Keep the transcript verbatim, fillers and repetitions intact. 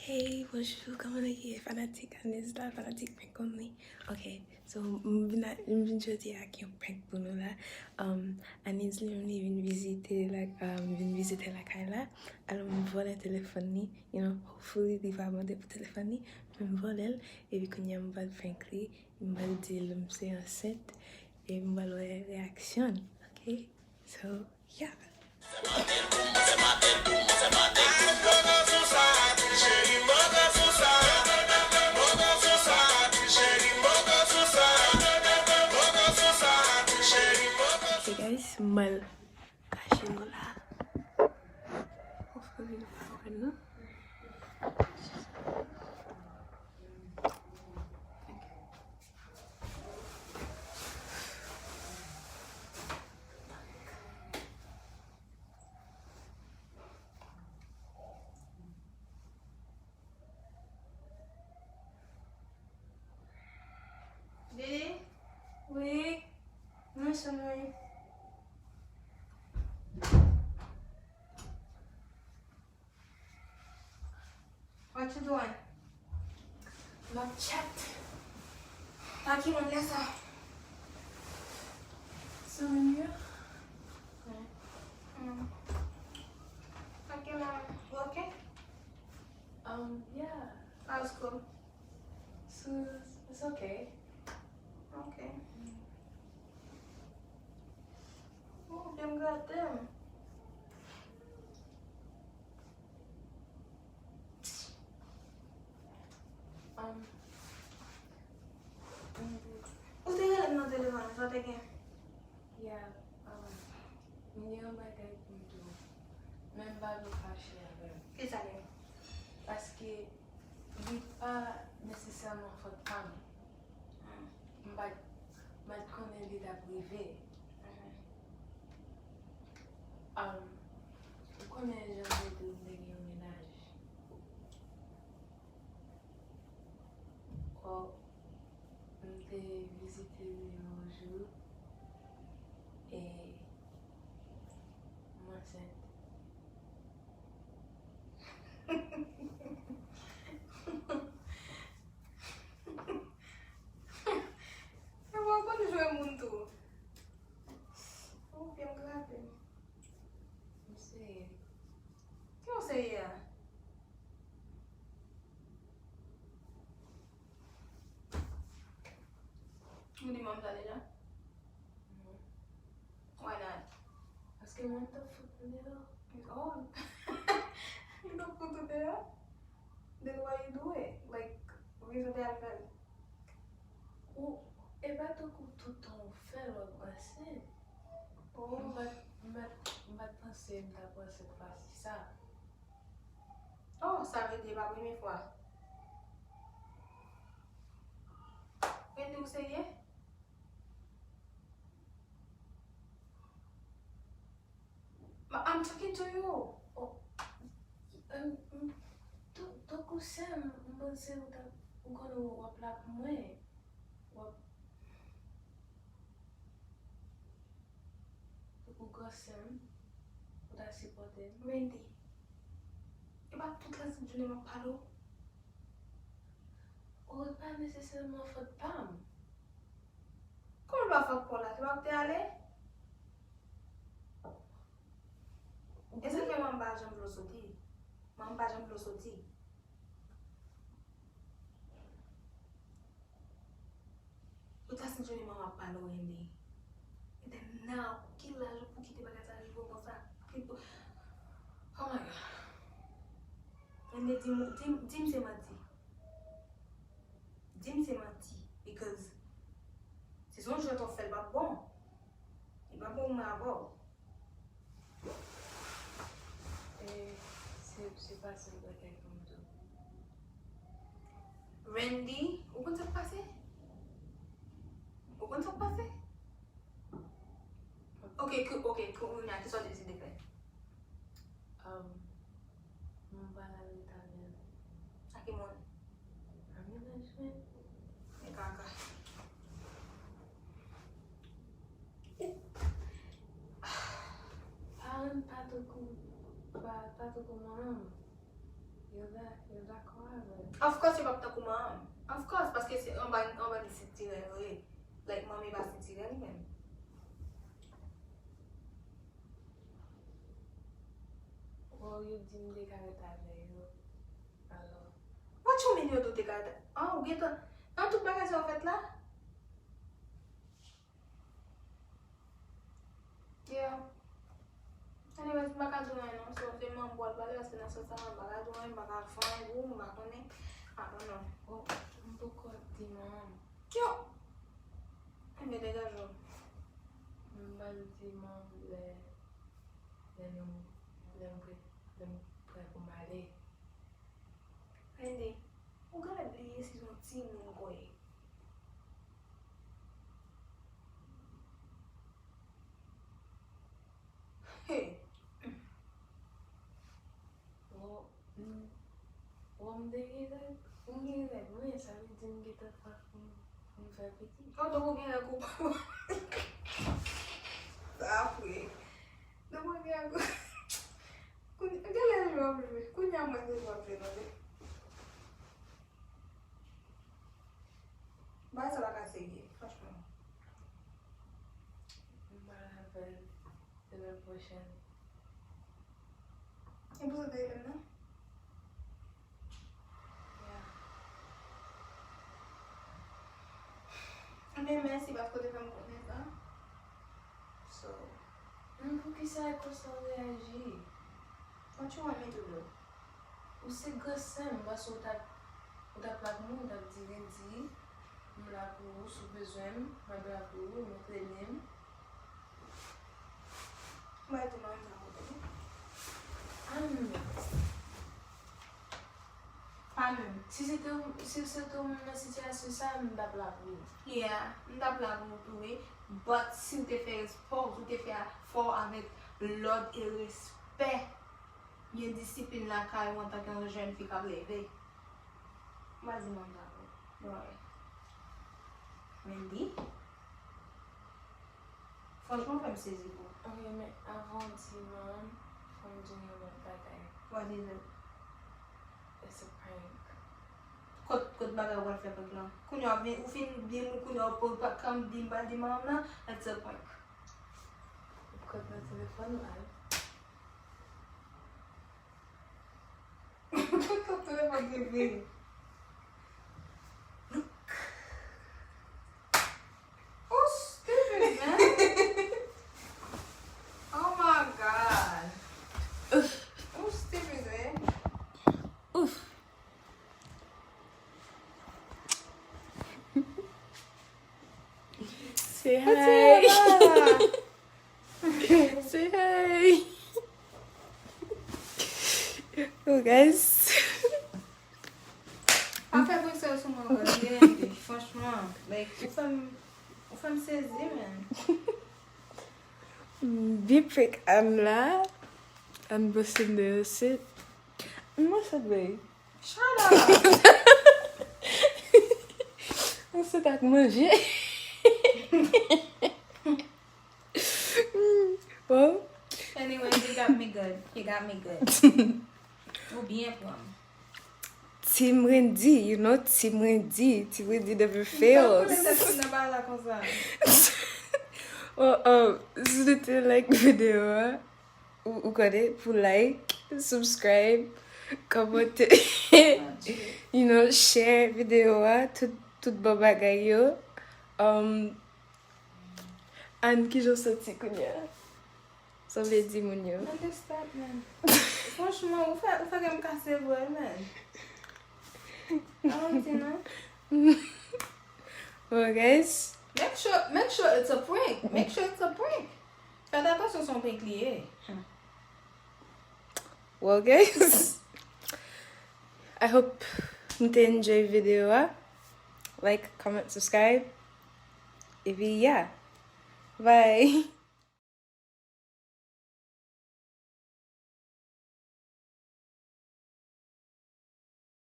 Hey, bonjou, kòman nou ye? Fanatik Aniz la, fanatik prank konn li. Ok, so, m vin a, m vin jodi a ak yon prank pou nou la. Um, Aniz li menm li vin vizite la, um, vin vizite lakay la. Alò, m vòlè telefòn li, you know, hopefully li pa mande pou telefòn li, men m vòlè l, epi kounye a m pral prank li, m pral di l m se ansent, epi m pral wè reyaksyon l, ok? So, yeah. Ok, guys, m al kache nou la. Hopefully, nou pa wè nou. Didi? Wi. Mwen sou mwen. What you doing? M ap chat. A ki moun lè sa? Souvenir? Mm. Ok, mom. You okay? Um, yeah. How's school? School is, it's okay. Ok. Oh, byen gade m. Um, Ou te rele m nan telefòn, sa w te gen? Yeah, um, m gen yon bagay pou m di w, men m pa vle w fache avè m. Kisa l ye? Paske li pa nesesèman fòt pa m. Hmm. M pa t, m pa t konnen li t ap rive. Mhm. Um, ou konnen jan m te di w m te gen yon mennaj. Ò, m te vizite li yon jou e m ansent. Epa w konn jwe moun tou. Ou byen grape. M serye. Ki w serye a? Ou di mwen sa deja? Mhm. Why not? Paske mwen t ap fout ou deyò. Oh. Ou t ap fout ou deyò? Then why you do it? Like, rezon te al fè l? Ou, e pa tankou tout tan ou fè l w ap ansent. Oh. M pa t, m pa t, m pa t panse m t ap ansent fasil sa. Oh, sa vle di e pa premye fwa. Wendy, ou serye? Ma, I'm talking to you. Oh, um, um, tan-, tankou sè m, m panse ou ta, ou konnen w ap la pou mwen. W ap Tankou gran sè m, ou ta sipòte m. Wendy, e pa tout lè sent jounen m ap pale w. Ou, e pa nesesèman fòt pa m. Kòman l pa fòt pa w la? Se pa w k te ale? E sa k fè manman m pa janm vle w soti. Manman m pa janm vle w soti. Ou ta sent jounen manman ap pale w, Wendy. And then now, ki laj ou pou kite bagay sa rive w konsa? Ki, oh my God. Wendy, di m, di m, di m se manti. Di m se manti. Because si se yon jwèt w ap fè, l p ap bon. Li p ap bon pou mwen avè w. E, se, se pa sèl bagay pou m di w. Wendy, ou konn sa k pase? Ou konn sa k pase? Ok, ke, ok, kounye a, kisa w deside fè? Um, m pral al ret avè l. A ki moun? A mennaj mwen. E kaka. Paran m pa tankou, pa, pa tankou manman m. Yo Yo dakò avè m. Of course, yo p ap tankou manman m. Of course, paske se anba, anba de sitirè yo ye. Like, manmi pa sitirè li menm. Wow, yo di m te ka ret avè yo. Alò. What you mean yo di w te ka ret? Ah, ou gentan. Nan tout bagay sa yo fèt la? Yeah. Anyways, m pa ka di w anyen non. So, se manman m pou al pale, paske nan sans sa, m pa ka di w anyen, m pa ka fè anyen pou ou, m pa konnen. I don't know. Oh, m poko ap di manman m. Yo! Enben, degaje w. M pral di manman m lè, lè nou, lè m pre-, lè m prè pou m ale. Wendy, ou genlè bliye si se yon timoun ke w ye. Hey. Bon, m, bon, m te gen règ, m gen règ mwen, sa vle di m gentan fè, m, m fè pitit. Ou tankou gen règ ou pa. Sa vre. Tankou gen règ ou. Kounye, genlè jwe w ap jwe. Kounye a mwen se jwe w ap jwe, tande. Bagay sa pa ka serye, franchman. M pral avè l semèn pwochèn. E pou sa te rele m nan? Yeah. Ebyen, mèsi paske w te fè m konnen sa. So. Men poukisa e konsa w reyaji? What you want me to do? Ou se gran sè m, paske ou t ap, ou t ap la pou mwen, ou t ap di, Wendy, m la pou ou, si w bezwen m, m ap la pou ou, montre men m. Mwen di manman m sa pou tande. Ah, non. Pa menm. Si se te, si se te ou menm nan sitiyasyon sa, m t ap la pou ou. Yeah, m t ap la pou ou tou, wi. But si w te fè espò, si w te fè efò avèk lòd e respè, gen disiplin lakay ou antanke yon jèn fi k ap leve. M pa di manman m sa pou ou. Bon, Wendy. Franchman, w fè m sezi pou ou. Ok, men avan w di manman m, fò m di w yon lòt bagay. What is it? It's a prank. Kot, kot bagay ou pral fè prank lan? Kounye a, ou fin di m, kounye a, ou pa ka di m pa di manman m nan, it's a prank. Ou pran nan telefòn ou al. Telefòn prive. Look. Ou stupid, man. Oh my God. Ou stupid, man. Ouf. Say hi. Say hi. Oh, guys. Pa fè presyon sou mwen ankò, Wendy. Franchman, like, ou fè m, ou fè m sezi, man. Big prank an la. An boston de sit. Mwen sot bay. Shut up! Mwen sot ak manje. Bon. Anyways, you got me good. You got me good. Ou byen pran m. Team Wendy, you know, Team Wendy. Team Wendy never fails. Mwen pa konnen sa ki nan bagay la konsa. Oh, oh, si nou te like videyo a, ou, ou konnen, pou like, subscribe, kòmante, you know, share videyo a, tout, tout bon bagay yo. Um, Ann, kijan w santi kounye a? Sa w vle di moun yo? Man, just stop, man. Franchman, ou fè, ou fè kè m kase vre, man. Pa manti, non. Bon, guys. Make sure, make sure it's a prank. Make sure it's a prank. Fè atansyon, se yon prank li ye. Hmm. Well, guys, I hope nou te enjoy videyo a. Like, comment, subscribe. Epi, yeah. Bye.